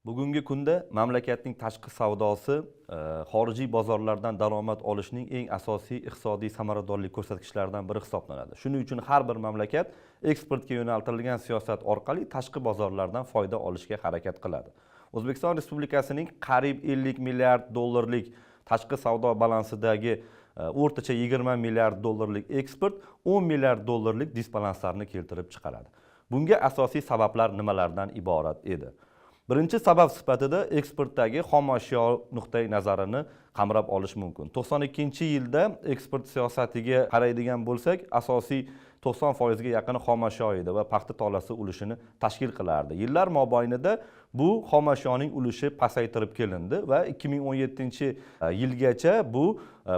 Bugungi kunda mamlakatning tashqi savdosi xorijiy bozorlardan daromad olishning eng asosiy iqtisodiy samaradorlik ko'rsatkichlaridan biri hisoblanadi. Shuning uchun har bir mamlakat eksportga yo'naltirilgan siyosat orqali tashqi bozorlardan foyda olishga harakat qiladi. O'zbekiston Respublikasining qariyb 50 milliard dollarlik tashqi savdo balansidagi o'rtacha 20 milliard dollarlik eksport 10 milliard dollarlik disbalanslarni keltirib chiqaradi. Bunga asosiy sabablar nimalardan iborat edi? Birinchi sabab sifatida eksportdagi xom ashyo nuqtai nazarini qamrab olish mumkin. 92-yilda eksport siyosatiga qaraydigan bo'lsak, asosiy 90 foizga yaqini xom ashyo edi va paxta tolasi ulushini tashkil qilardi. Yillar mobaynida bu xom ashyoning ulushi pasaytirib kelindi va 2017 yilgacha bu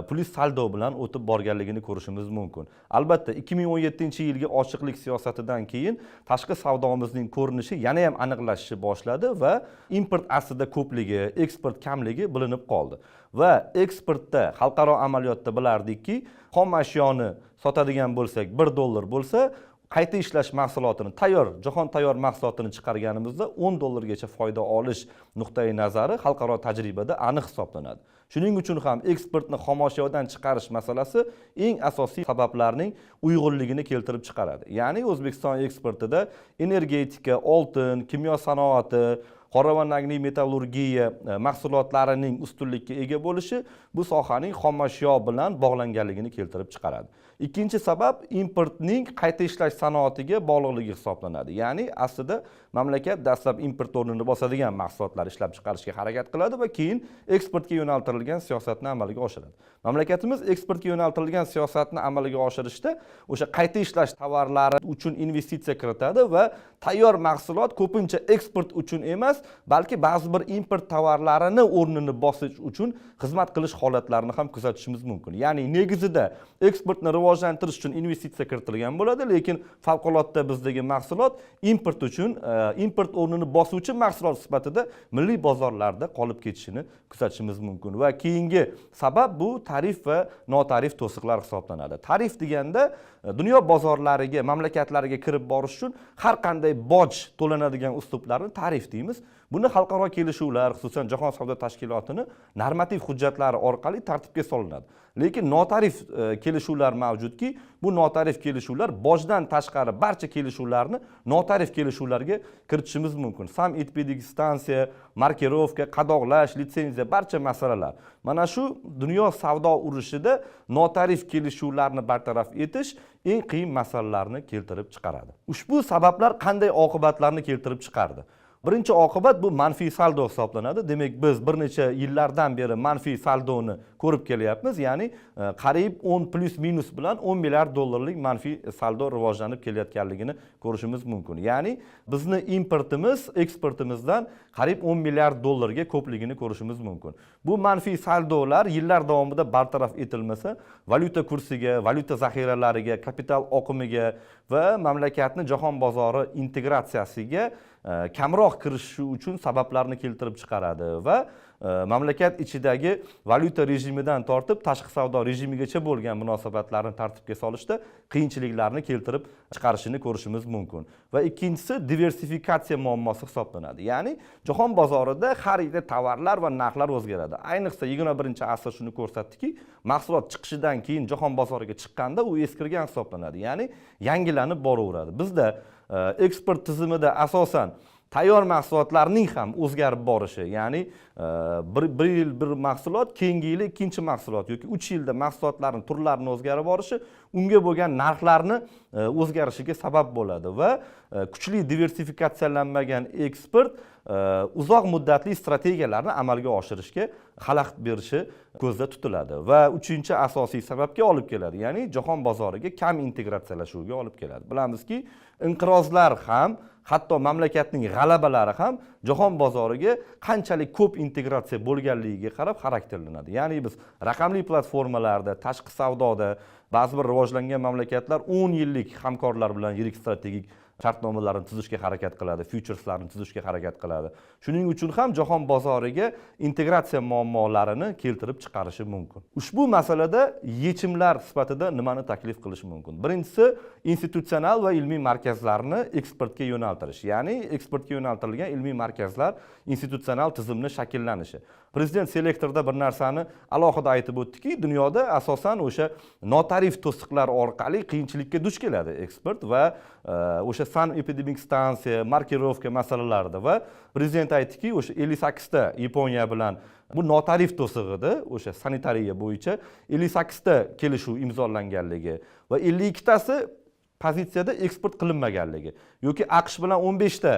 plyus saldo bilan o'tib borganligini ko'rishimiz mumkin. Albatta, 2017 yilgi ochiqlik siyosatidan keyin tashqi savdomizning ko'rinishi yana ham aniqlashishni boshladi va import aslida ko'pligi, eksport kamligi bilinib qoldi. Va eksportda xalqaro amaliyotda bilardikki, xom ashyoni sotadigan bo'lsak, 1 dollar bo'lsa, qayta ishlash mahsulotini, tayyor, jahon tayyor mahsulotini chiqarganimizda 10 dollargacha foyda olish nuqtai nazari xalqaro tajribada aniq hisoblanadi. Shuning uchun ham eksportni xomashyodan chiqarish masalasi eng asosiy sabablarning uyg'unligini keltirib chiqaradi. Ya'ni O'zbekiston eksportida energetika, oltin, kimyo sanoati, qora va nagli metallurgiya mahsulotlarining ustunlikka ega bo'lishi bu sohaning xomashyo bilan bog'langanligini keltirib chiqaradi. Ikkinchi sabab importning qayta ishlash sanoatiga bog'liqligi hisoblanadi. Ya'ni aslida mamlakat dastlab import o'rnini bosadigan mahsulotlar ishlab chiqarishga harakat qiladi va keyin eksportga yo'naltirilgan siyosatni amalga oshiradi. Mamlakatimiz eksportga yo'naltirilgan siyosatni amalga oshirishda o'sha qayta ishlash tovarlari uchun investitsiya kiritadi va tayyor mahsulot ko'pincha eksport uchun emas, balki ba'zi bir import tovarlarini o'rnini bosish uchun xizmat qilish holatlarini ham kuzatishimiz mumkin. Ya'ni negizida eksportni rivojlantirish uchun investitsiya kiritilgan bo'ladi, lekin favqulodda bizdagi mahsulot import uchun import o'rnini bosuvchi mahsulot sifatida milliy bozorlarda qolib ketishini kuzatishimiz mumkin. Va keyingi sabab bu tarif va notarif to'siqlar hisoblanadi. Tarif deganda dunyo bozorlariga, mamlakatlariga kirib borish uchun har qanday boj to'lanadigan uslublarni tarif deymiz. Buni xalqaro kelishuvlar, xususan, Jahon savdo tashkilotini normativ hujjatlari orqali tartibga solinadi. Lekin notarif kelishuvlar mavjudki, bu notarif kelishuvlar bojdan tashqari barcha kelishuvlarni notarif kelishuvlarga kiritishimiz mumkin. Sanepidemstansiya, markirovka, qadoqlash, litsenziya, barcha masalalar. Mana shu dunyo savdo urushida notarif kelishuvlarni bartaraf etish eng qiyin masalalarni keltirib chiqaradi. Ushbu sabablar qanday oqibatlarni keltirib chiqardi? Birinchi oqibat bu manfiy saldo hisoblanadi. Demak, biz bir necha yillardan beri manfiy saldoni ko'rib kelyapmiz. Ya'ni qariyb 10 plyus minus bilan 10 milliard dollarlik manfiy saldo rivojlanib kelayotganligini ko'rishimiz mumkin. Ya'ni bizni importimiz eksportimizdan qariyb 10 milliard dollarga ko'pligini ko'rishimiz mumkin. Bu manfiy saldolar yillar davomida bartaraf etilmasa, valyuta kursiga, valyuta zaxiralariga, kapital oqimiga va mamlakatni jahon bozori integratsiyasiga kamroq kirishi uchun sabablarni keltirib chiqaradi va mamlakat ichidagi valyuta rejimidan tortib tashqi savdo rejimigacha bo'lgan munosabatlarni tartibga solishda qiyinchiliklarni keltirib chiqarishini ko'rishimiz mumkin. Va ikkinchisi diversifikatsiya muammosi hisoblanadi. Ya'ni jahon bozorida har yili tovarlar va narxlar o'zgaradi. Ayniqsa, 21-asr shuni ko'rsatdiki, mahsulot chiqishidan keyin jahon bozoriga chiqqanda u eskirgan hisoblanadi, ya'ni yangilanib boraveradi. Bizda eksport tizimida asosan tayyor mahsulotlarning ham o'zgarib borishi, ya'ni bir yil bir mahsulot, keyingi yili ikkinchi mahsulot yoki 3 yilda mahsulotlarni turlarini o'zgarib borishi unga bo'lgan narxlarni o'zgarishiga sabab bo'ladi va kuchli diversifikatsiyalanmagan eksport uzoq muddatli strategiyalarni amalga oshirishga xalaqit berishi ko'zda tutiladi va uchinchi asosiy sababga olib keladi, ya'ni jahon bozoriga kam integratsiyalashuviga olib keladi. Bilamizki, inqirozlar ham, hatto mamlakatning g'alabalari ham jahon bozoriga qanchalik ko'p integratsiya bo'lganligiga qarab xarakterlanadi. Ya'ni biz raqamli platformalarda, tashqi savdoda ba'zi bir rivojlangan mamlakatlar 10 yillik hamkorlar bilan yirik strategik shartnomalarni tuzishga harakat qiladi, fyucherslarni tuzishga harakat qiladi. Shuning uchun ham jahon bozoriga integratsiya muammolarini keltirib chiqarishi mumkin. Ushbu masalada yechimlar sifatida nimani taklif qilish mumkin? Birinchisi, institutsional va ilmiy markazlarni eksportga yo'naltirish, ya'ni eksportga yo'naltirilgan ilmiy markazlar, institutsional tizimni shakllanishi. Prezident selektorda bir narsani alohida aytib o'tdiki, dunyoda asosan o'sha notarif to'siqlar orqali qiyinchilikka duch keladi eksport va o'sha sanepidemik stansiya, markirovka masalalarida. Va prezident aytdiki, o'sha 58 ta Yaponiya bilan, bu notarif to'sig'i edi, o'sha sanitariya bo'yicha 58 ta kelishuv imzolanganligi va 52 tasi pozitsiyada eksport qilinmaganligi, yoki AQSh bilan 15 ta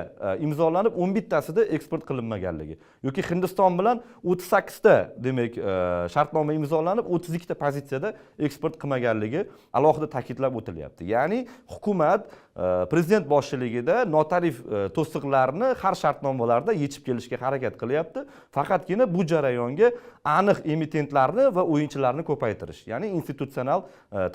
imzolanib, 11 tasida eksport qilinmaganligi, yoki Hindiston bilan 38 ta, demak, shartnoma imzolanib, 32 ta pozitsiyada eksport qilmaganligi alohida ta'kidlab o'tilyapti. Ya'ni hukumat prezident boshchiligida notarif to'siqlarni har shartnomalarda yechib kelishga harakat qilyapti. Faqatgina bu jarayonga aniq emitentlarni va o'yinchilarni ko'paytirish, ya'ni institutsional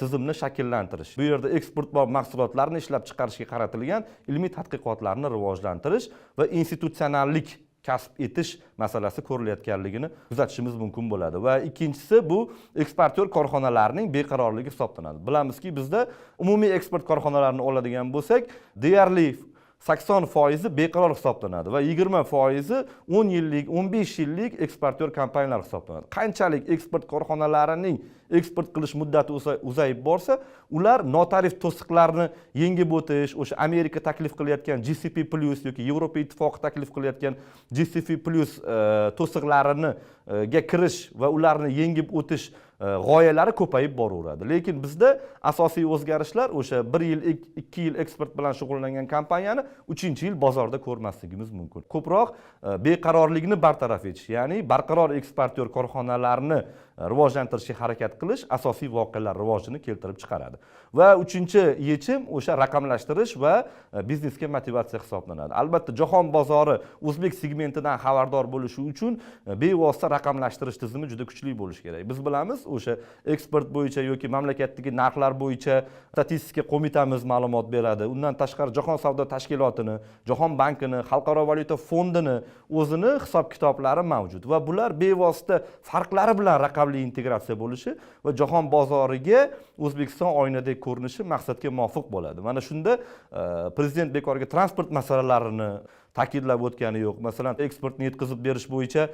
tizimni shakllantirish, bu yerda eksportbop mahsulotlarni ishlab chiqarishga qaratilgan ilmiy tadqiqotlarni rivojlantirish va institutsionallik kasb etish masalasi ko'rilayotganligini kuzatishimiz mumkin bo'ladi. Va ikkinchisi, bu eksportyor korxonalarning beqarorligi hisoblanadi. Bilamizki, bizda umumiy eksport korxonalarini oladigan bo'lsak, deyarli 80 foizi beqaror hisoblanadi va 20 foizi 10 yillik, 15 yillik eksportyor kompaniyalar hisoblanadi. Qanchalik eksport korxonalarining eksport qilish muddati uzayib borsa, ular notarif to'siqlarni yengib o'tish, o'sha Amerika taklif qilayotgan GCP plus yoki Yevropa Ittifoqi taklif qilayotgan GCP plus to'siqlarini ga kirish va ularni yengib o'tish g'oyalari ko'payib boraveradi. Lekin bizda asosiy o'zgarishlar o'sha bir yil, 2 yil eksport bilan shug'ullangan kompaniyani uchinchi yil bozorda ko'rmasligimiz mumkin. Ko'proq beqarorlikni bartaraf etish, ya'ni barqaror eksportyor korxonalarni rivojlantirishga harakat qilish asosiy voqealar rivojini keltirib chiqaradi. Va uchinchi yechim o'sha raqamlashtirish va biznesga motivatsiya hisoblanadi. Albatta, jahon bozori o'zbek segmentidan xabardor bo'lishi uchun bevosita raqamlashtirish tizimi juda kuchli bo'lishi kerak. Biz bilamiz, o'sha eksport bo'yicha yoki mamlakatdagi narxlar bo'yicha statistika qo'mitamiz ma'lumot beradi. Undan tashqari, Jahon savdo tashkilotini, Jahon bankini, Xalqaro valyuta fondini o'zini hisob kitoblari mavjud va bular bevosita farqlari bilan raqamli integratsiya bo'lishi va jahon bozoriga O'zbekiston oynadek ko'rinishi maqsadga muvofiq bo'ladi. Mana shunda prezident bekorga transport masalalarini ta'kidlab o'tgani yo'q. Masalan, eksportni yetkazib berish bo'yicha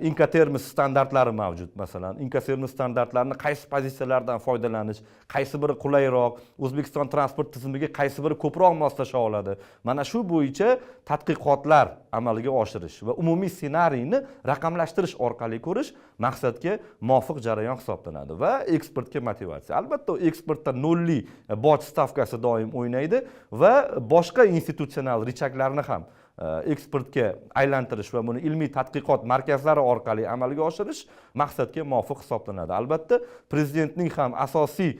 Incoterms standartlari mavjud. Masalan, Incoterms standartlarini qaysi pozitsiyalardan foydalanish, qaysi biri qulayroq, O'zbekiston transport tizimiga qaysi biri ko'proq moslasha oladi, mana shu bo'yicha tadqiqotlar amalga oshirish va umumiy ssenariyni raqamlashtirish orqali ko'rish maqsadga muvofiq jarayon hisoblanadi. Va eksportga motivatsiya, albatta, eksportda nolli boj stavkasi doim o'ynaydi va boshqa institutsional рычаг larni ham eksportga aylantirish va buni ilmiy tadqiqot markazlari orqali amalga oshirish maqsadga muvofiq hisoblanadi. Albatta, prezidentning ham asosiy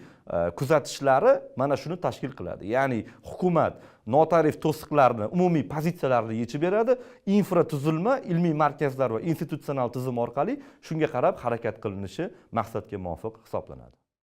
kuzatishlari mana shuni tashkil qiladi, ya'ni hukumat notarif to'siqlarni, umumiy pozitsiyalarni yechib beradi, infratuzilma, ilmiy markazlar va institutsional tizim orqali shunga qarab harakat qilinishi maqsadga muvofiq hisoblanadi.